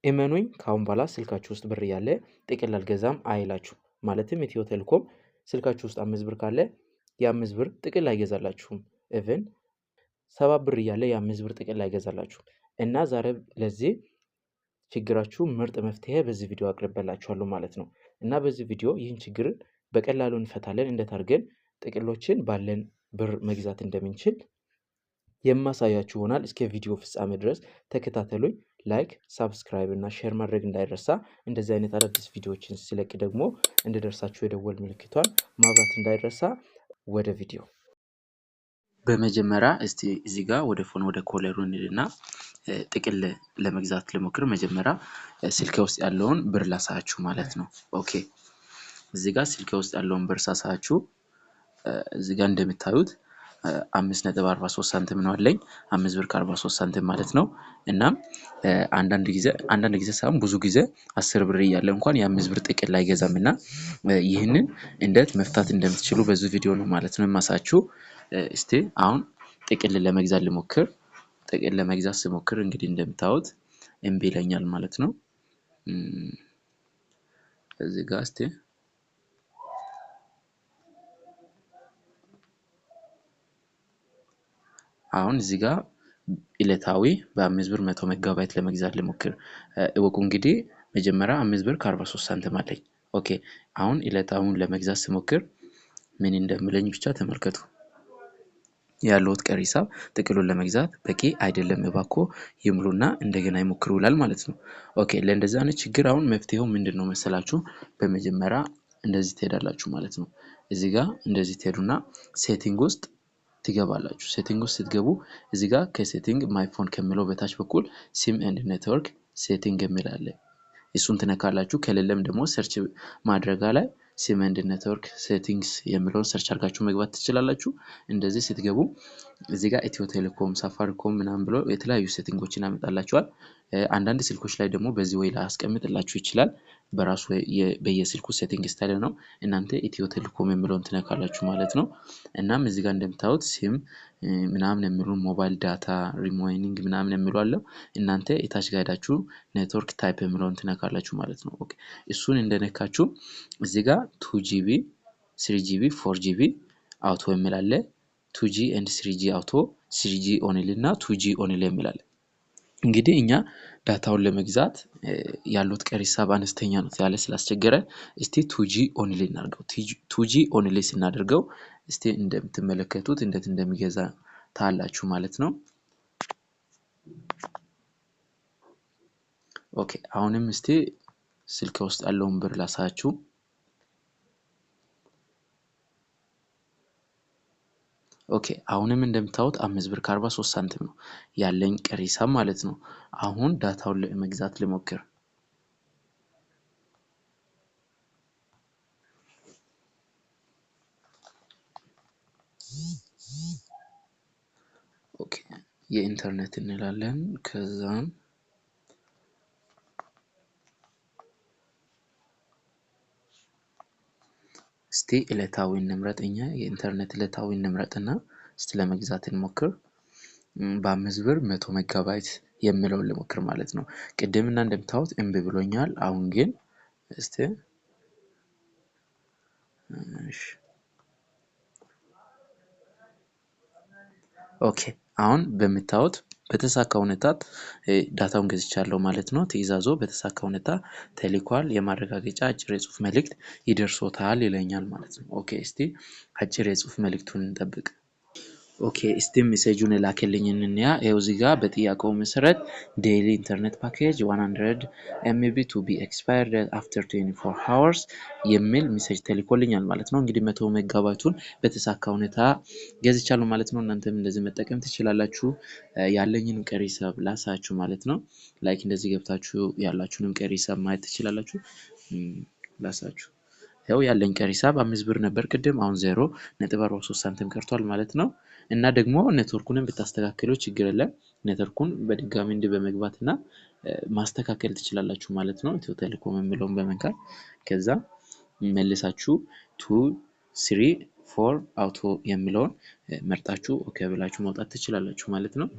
እመኑኝ ከአሁን በኋላ ስልካችሁ ውስጥ ብር እያለ ጥቅል አልገዛም አይላችሁ። ማለትም ኢትዮ ቴሌኮም ስልካችሁ ውስጥ 5 ብር ካለ የ5 ብር ጥቅል አይገዛላችሁም። Even 7 ብር እያለ የ5 ብር ጥቅል አይገዛላችሁም። እና ዛሬ ለዚህ ችግራችሁ ምርጥ መፍትሄ በዚህ ቪዲዮ አቅርቤላችኋለሁ ማለት ነው። እና በዚህ ቪዲዮ ይህን ችግር በቀላሉ እንፈታለን። እንዴት አድርገን ጥቅሎችን ባለን ብር መግዛት እንደምንችል የማሳያችሁ ይሆናል። እስከ ቪዲዮ ፍጻሜ ድረስ ተከታተሉኝ። Like፣ subscribe እና share ማድረግ እንዳይረሳ። እንደዚህ አይነት አዳዲስ ቪዲዮዎችን ስለቅ ደግሞ እንዲደርሳችሁ የደወል ምልክቷን ማብራት እንዳይረሳ። ወደ ቪዲዮ በመጀመሪያ እስቲ እዚህ ጋር ወደ phone ወደ caller ኡ እንሂድና ጥቅል ለመግዛት ልሞክር። መጀመሪያ ስልኬ ውስጥ ያለውን ብር ላሳያችሁ ማለት ነው። Okay፣ እዚህ ጋር ስልኬ ውስጥ ያለውን ብር ሳሳያችሁ እዚህ ጋር እንደምታዩት 5.43 ሳንቲም ነው አለኝ። 5 ብር ከ43 ሳንቲም ማለት ነው። እና አንዳንድ ጊዜ ሳይሆን ብዙ ጊዜ 10 ብር እያለ እንኳን የ5 ብር ጥቅል አይገዛም። እና ይህንን እንዴት መፍታት እንደምትችሉ በዚህ ቪዲዮ ነው ማለት ነው የማሳያችሁ። እስቲ አሁን ጥቅል ለመግዛት ልሞክር። ጥቅል ለመግዛት ስሞክር እንግዲህ እንደምታዩት እምቢ ይለኛል ማለት ነው። እዚህ ጋር እስቲ አሁን እዚህ ጋር ዕለታዊ በ5 ብር 100 ሜጋባይት ለመግዛት ልሞክር። እወቁ እንግዲህ መጀመሪያ 5 ብር ከ43 ሳንቲም አለኝ። Okay፣ አሁን ዕለታዊውን ለመግዛት ስሞክር ምን እንደሚለኝ ብቻ ተመልከቱ። ያለዎት ቀሪ ሂሳብ ጥቅሉን ለመግዛት በቂ አይደለም፣ እባክዎ ይሙሉና እንደገና ይሞክሩ ይላል ማለት ነው። Okay፣ ለእንደዚህ አይነት ችግር አሁን መፍትሄው ምንድነው መሰላችሁ? በመጀመሪያ እንደዚህ ትሄዳላችሁ ማለት ነው። እዚህ ጋር እንደዚህ ትሄዱና setting ውስጥ ትገባላችሁ። Setting ውስጥ ስትገቡ እዚህ ጋር ከ setting my phone ከሚለው በታች በኩል SIM and network setting የሚል አለ። እሱን ትነካላችሁ። ከሌለም ደግሞ search ማድረጋ ላይ SIM and network settings የሚለውን search አድርጋችሁ መግባት ትችላላችሁ። እንደዚህ ስትገቡ እዚህ ጋር ኢትዮ ቴሌኮም፣ ሳፋሪኮም ምናምን ብሎ የተለያዩ setting ኦችን ያመጣላችኋል። አንዳንድ ስልኮች ላይ ደግሞ በዚህ ወይ ላያስቀምጥላችሁ ይችላል። በራሱ በየስልኩ setting style ነው። እናንተ ኢትዮ ቴሌኮም የሚለውን ትነካላችሁ ማለት ነው። እናም እዚህ ጋር እንደምታዩት ሲም ምናምን የሚሉ mobile data roaming ምናምን የሚሉ አለ። እናንተ የታች ጋር ሄዳችሁ network type የሚለውን ትነካላችሁ ማለት ነው። Okay፣ እሱን እንደነካችሁ እዚህ ጋር 2 GB፣ 3 GB፣ 4 GB auto የሚል አለ። 2G and 3G auto፣ 3G only እና 2G only የሚል አለ። እንግዲህ እኛ data ውን ለመግዛት ያሉት ቀሪ ሂሳብ አነስተኛ ነው ያለ ስላስቸገረ እስቲ 2G only እናድርገው። 2G only ስናደርገው እስቲ እንደምትመለከቱት እንዴት እንደሚገዛ ታያላችሁ ማለት ነው። Okay፣ አሁንም እስቲ ስልክ ውስጥ ያለውን ብር ላሳያችሁ። Okay፣ አሁንም እንደምታዩት 5 ብር ከ43 ሳንቲም ነው ያለኝ ቀሪ ሂሳብ ማለት ነው። አሁን data ውን ለመግዛት ልሞክር። Okay፣ የኢንተርኔት እንላለን። ከዛም እስቲ ዕለታዊ እንምረጥ። እኛ የኢንተርኔት ዕለታዊ እንምረጥና እስቲ ለመግዛት እንሞክር። በ5 ብር 100 ሜጋባይት የሚለውን ልሞክር ማለት ነው። ቅድምና እንደምታዩት እምቢ ብሎኛል። አሁን ግን እስቲ እሺ፣ okay፣ አሁን በምታዩት በተሳካ ሁኔታ data ውን ገዝቻለሁ ማለት ነው። ትዕዛዙ በተሳካ ሁኔታ ተልኳል። የማረጋገጫ አጭር የጽሁፍ መልእክት ይደርሶታል ይለኛል ማለት ነው። Okay፣ እስቲ አጭር የጽሁፍ መልእክቱን እንጠብቅ። Okay፣ እስቲ message ኡን የላከልኝን እንያ። ይኸው እዚህ ጋር በጥያቄው መሰረት daily internet package 100 MB to be expired after 24 hours የሚል message ተልኮልኛል ማለት ነው። እንግዲህ 100 ሜጋባይቱን በተሳካ ሁኔታ ገዝቻለሁ ማለት ነው። እናንተም እንደዚህ መጠቀም ትችላላችሁ። ያለኝንም ቀሪ ሂሳብ ላሳያችሁ ማለት ነው። Like እንደዚህ ገብታችሁ ያላችሁንም ቀሪ ሂሳብ ማየት ትችላላችሁ። ላሳያችሁ። ያው ያለኝ ቀሪ ሂሳብ 5 ብር ነበር ቅድም፣ አሁን 0.43 ሳንቲም ቀርቷል ማለት ነው። እና ደግሞ ኔትወርኩንም ብታስተካክሉ ችግር የለም። ኔትወርኩን በድጋሚ እንዲህ በመግባትና ማስተካከል ትችላላችሁ ማለት ነው። ኢትዮ ቴሌኮም የሚለውን በመንካት ከዛ መልሳችሁ 2 3 4 auto የሚለውን መርጣችሁ okay ብላችሁ መውጣት ትችላላችሁ ማለት ነው።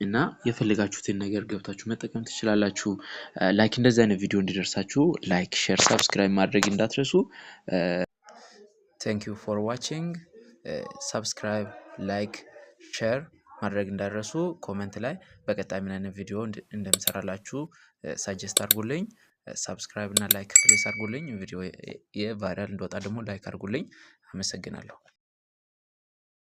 እና የፈለጋችሁትን ነገር ገብታችሁ መጠቀም ትችላላችሁ። Like እንደዚህ አይነት ቪዲዮ እንዲደርሳችሁ like፣ share፣ subscribe ማድረግ እንዳትረሱ። Thank you for watching። Subscribe፣ like፣ share ማድረግ እንዳትረሱ። Comment ላይ በቀጣይ ምን አይነት ቪዲዮ እንደምሰራላችሁ suggest አድርጉልኝ። Subscribe እና like please አድርጉልኝ። ቪዲዮ የ viral እንዲወጣ ደግሞ like አድርጉልኝ። አመሰግናለሁ።